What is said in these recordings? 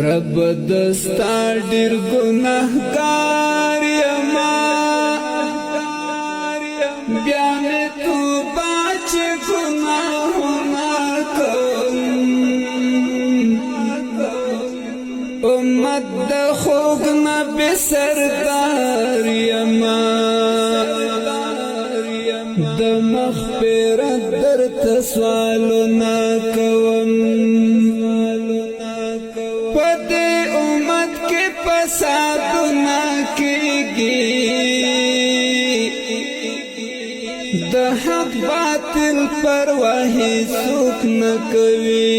رب دستا ډیر ګناهګار یما، بیا مې توبه چې ګناهونه کوم. امت د خوږ نبي سردار یما، د مغفرت درته سوالونه کوم. په دې امت کې فسادونه کېږي، د حق باطل پروا هیڅوک نه کوي.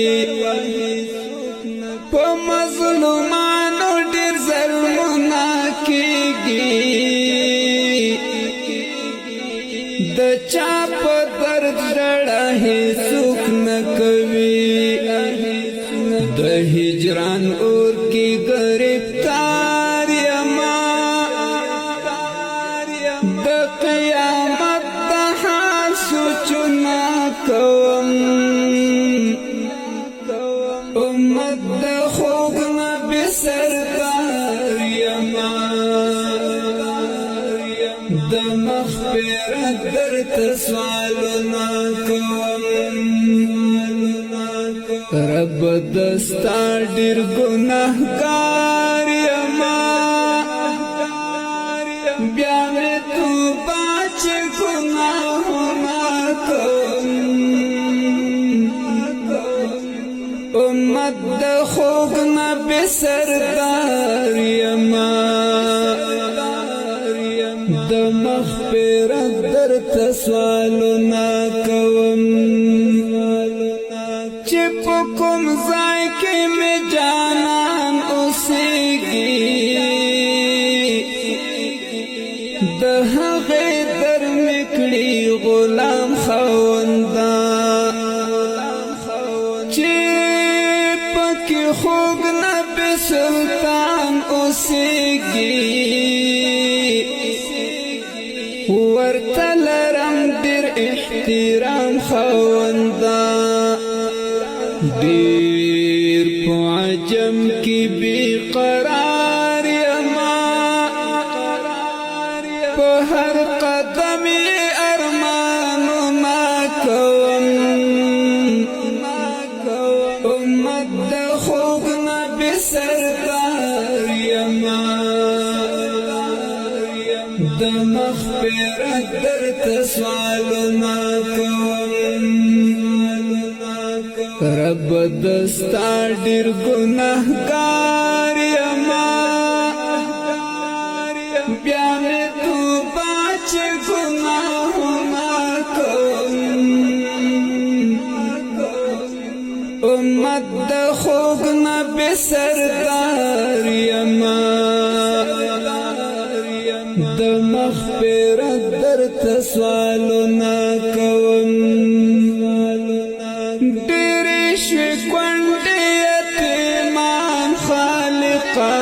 په مظلومانو ډېر ظلمونه کېږي، د چا په درد ژړا هیڅوک نه کوي. د هجران اور کې گرفتار یما، د قیامت د حال سوچونه کوم. امت د خوږ نبي سردار یما، د مغفرت درته سوالونه کوم. رب دستا ډیر ګناهګار یما، بیا مې توبه چې ګناهونه کوم. امت د خوږ نبي سردار یما، د مغفرت درته سوالونه کوم. چې په کوم ځای کې مې جانان اوسېږي، د هغې در مې کړي غلام خوندا. چې پکې خوږ نبي سلطان اوسېږي، ورته لرم ډېر احترام خوندا. ډېر په عجم کې بی قرار یما، په هر قدم ارمانونه کوم. امت د خوږ نبي سردار یما، د مغفرت درته سوالونه کوم. رب دستا ډیر ګناهګار یما، بیا مې توبه چې ګناهونه کوم. امت د خوږ نبي سردار یما، د مغفرت درته سوالونه کوم. ډېرې شوې کونډې یتیمان خالقه،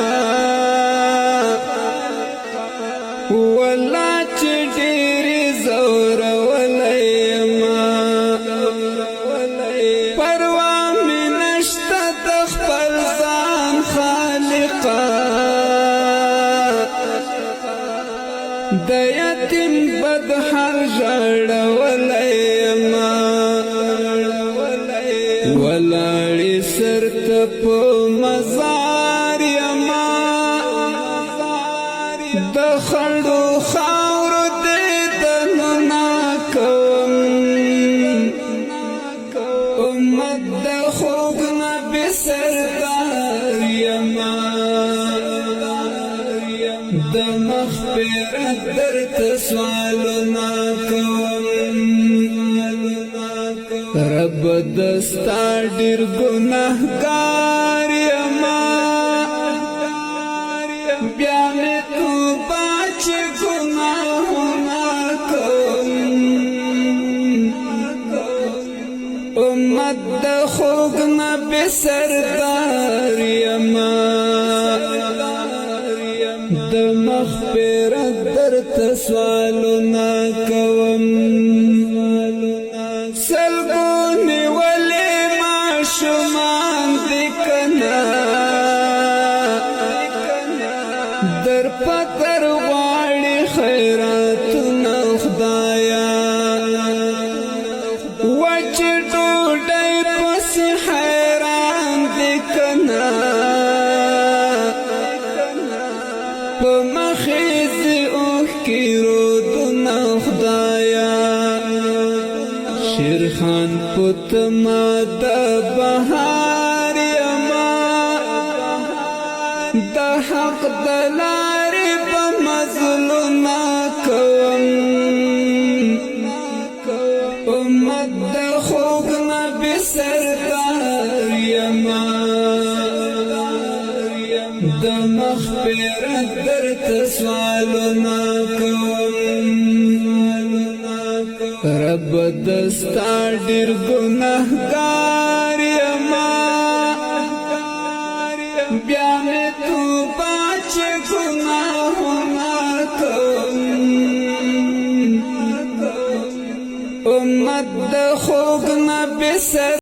ولا چې ډېرې ځورولې ما. پروا مې نشته د خپل ځان خالقه، د یتیم بد حال ژړولې ما. ولاړې سر ته په مزار یما، د خړو خاورو دې دنونه کوم. امت د خوږ نبي سردار یما، د مغفرت درته سوالونه کوم. رب دستا ډیر ګناهګار یما، بیا مې توبه چې ګناهونه کوم. امت د خوږ نبي سردار یما، د مغفرت درته سوالونه کوم. سلګونې ولې ماشومان دي کنه، ګوتما د بهار یما، د حق د لارې په مظلومه کوم. امت د خوږ نبی سردار یما، د مغفرت درته سوالونه کوم. رب دستا ډیر ګناهګار یما، بیا مې توبه چې ګناهونه کوم. امت د خوږ نبی سر